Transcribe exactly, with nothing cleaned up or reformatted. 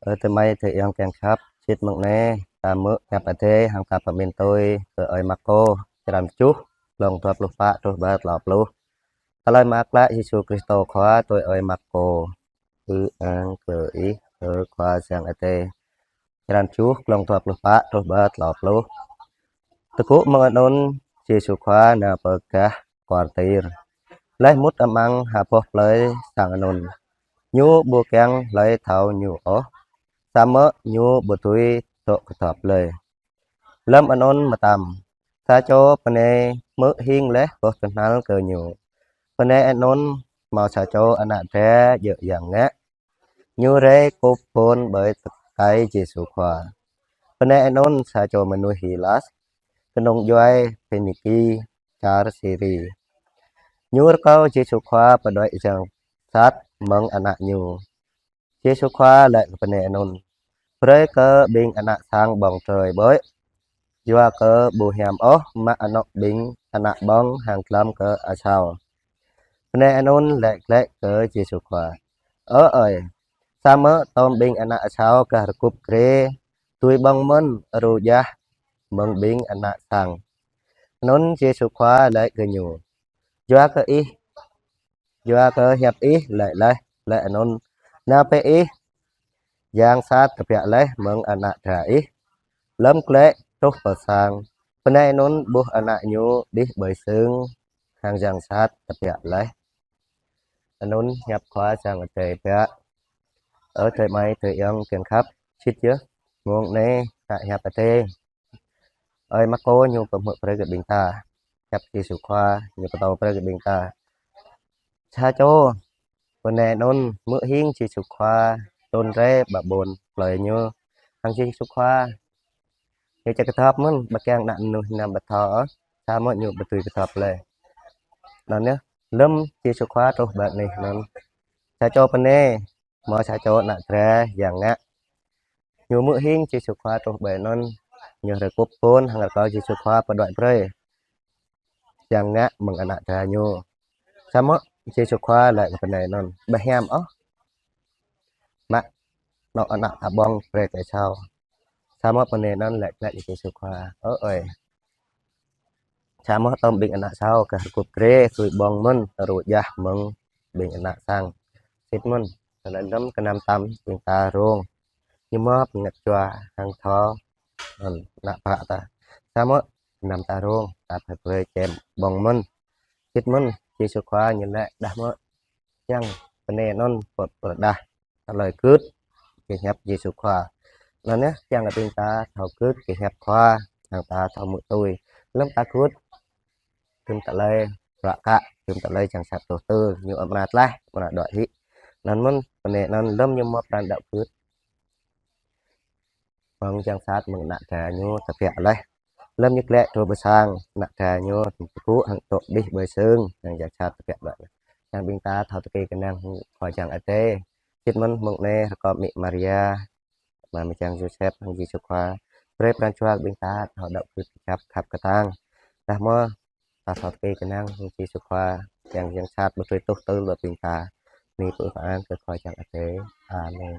Ơ adơi amai adơi ayŏng kiăng khăp, sĭt mơ̆ng anai, ta hmư̆ hiăp Adai hăng ta pơmĭn tui kơ Ơi Markô, črăn tơjuh, glông dua pluh pă truh pơ klâo pluh. Tơlơi mơak klă Yêsu Krist Khua tui Ơi Markô. Ư-ang kơ Ih, ơ Khua Yang Adai. Črăn tơjuh, glông dua pluh pă truh pơ klâo pluh. Tơgŭ mơ̆ng anŭn, Yêsu Khua nao pơ gah kual Tir. Laih mŭt amăng ha boh plơi sang anŭn, Ñu ƀu kiăng hlơi thâo Ñu ôh, samơ̆ Ñu ƀu dưi dŏ kơdŏp lơi. Lơ̆m anŭn mơtam, sa čô bơnai hmư̆ hing laih boh tơhnal kơ Ñu. Bơnai anŭn hmâo sa čô ană dra djơ̆ yang ngă. Ñu rai kŭp phŭn ƀơi tơkai Yêsu Khua. Bơnai anŭn sa čô mơnuih Hilas, kơnung djuai Phêniki, čar Siri. Ñu rơkâo Yêsu Khua pơđuaĭ yang sat mơ̆ng ană ñu. Yêsu Khua laĭ kơ bơnai anŭn: Brơi kơ ƀing ană sang ƀơ̆ng trơi ƀơi, yua kơ ƀu hiam ôh mă anŏ ƀing ană ƀơ̆ng hăng glăm kơ asâo. Bơnai anŭn laĭ glaĭ kơ Yêsu Khua: Ơ Ơi, samơ̆ tơm ƀing ană asâo gah rơkŭp grê dưi ƀơ̆ng mơ̆n rơyah mơ̆ng ƀing ană sang. Anŭn Yêsu Khua laĭ kơ ñu: Yua kơ ih, yua kơ hiăp ih laĭ laih, laih anŭn nao bĕ ih, yang sat tơbiă laih mơ̆ng ană dra ih. Lơ̆m glaĭ truh pơ sang, bơnai anŭn ƀuh ană ñu đih ƀơi sưng hăng yang sat tơbiă laih. Anŭn hiăp Khua Yang Adai biă. Ơ adơi amai adơi ayŏng kiăng khăp, sĭt yơh mơ̆ng anai hră hiăp Adai. Ơi Markô ñu pơhmư̆ brơi kơ ƀing ta hiăp Yêsu Khua, ñu pơtô brơi kơ ƀing ta. Sa čô bơnai anŭn hmư̆ hing Yêsu Khua trŭn rai pơ ƀôn plơi ñu. Hăng Yêsu Khua ñu čang kơdŏp mơ̆n, ƀu kiăng ană mơnuih anŭn ƀu thâo ôh, samơ̆ ñu ƀu dưi kơdŏp lơi. Anŭn yơh, lơ̆m Yêsu Khua truh ƀơi anih anŭn, sa čô bơnai hmâo sa čô ană dra yang ngă. Ñu hmư̆ hing Yêsu Khua truh ƀơi anŭn, ñu rai kŭp phŭn hăng rơkâo Yêsu Khua pơđuaĭ brơi yang ngă mơ̆ng ană dra ñu. Samơ̆ Yêsu Khua laĭ kơ bơnai anŭn: Ƀu hiam ôh mă anŏ ană ta ƀơ̆ng brơi kơ asâo. Samơ̆ bơnai anŭn laĭ glaĭ kơ Yêsu Khua: Ơ Ơi, samơ̆ tơm ƀing ană asâo gah rơkŭp grê dưi ƀơ̆ng mơ̆n rơyah mơ̆ng ƀing ană sang. Sĭt mơ̆n, tơlơi lơ̆m gơnam tam ƀing ta rông, ñu mơ̆ pơngăt jua hăng thâo, ơ, ană bă ta. Samơ̆ gơnam ta rông, ta phải brơi čem ƀơ̆ng mơ̆n. Sĭt mơ̆n, Yêsu Khua ñu laĭ đah mơ̆, yang bơnai anŭn pơ̆t pơrơđah tơlơi gưt kơ hiăp Yêsu Khua. Anŭn yơh, kiăng kơ ƀing ta thâo gưt kơ hiăp Khua, kiăng ta thâo hmư̆ tui. Lơ̆m ta gưt, tơm tơlơi ră kă, tơm tơlơi yang sat tŭ tơ, ñu amra tlaih, amra đuaĭ hĭ. Anŭn mơ̆n, bơnai anŭn lơ̆m ñu mơ̆ pran đaŏ gưt mơ̆ng yang sat mơ̆ng ană dra ñu tơbiă laih. Lơ̆m ñu glaĭ truh pơ sang, ană dra ñu tơgŭ hăng dŏ đih ƀơi sưng, hăng yang sat tơbiă laih. Kiăng ƀing ta thâo tơkui kơnang Khua Yang Adai. Sĭt mơ̆n mơ̆ng anai rơkâo Amĭ Maria, Ama Mơyang Yôsep hăng Yêsu Khua brơi pran jua kơ ƀing ta thâo đaŏ gưt kơjăp khăp kơtang. Đah mơ̆ ta thâo tơkui kơnang hăng Yêsu Khua, kiăng yang sat ƀu dưi tŭ tơ ƀơi ƀing ta. Anai pơpŭ kơ Khua Yang Adai. Amen.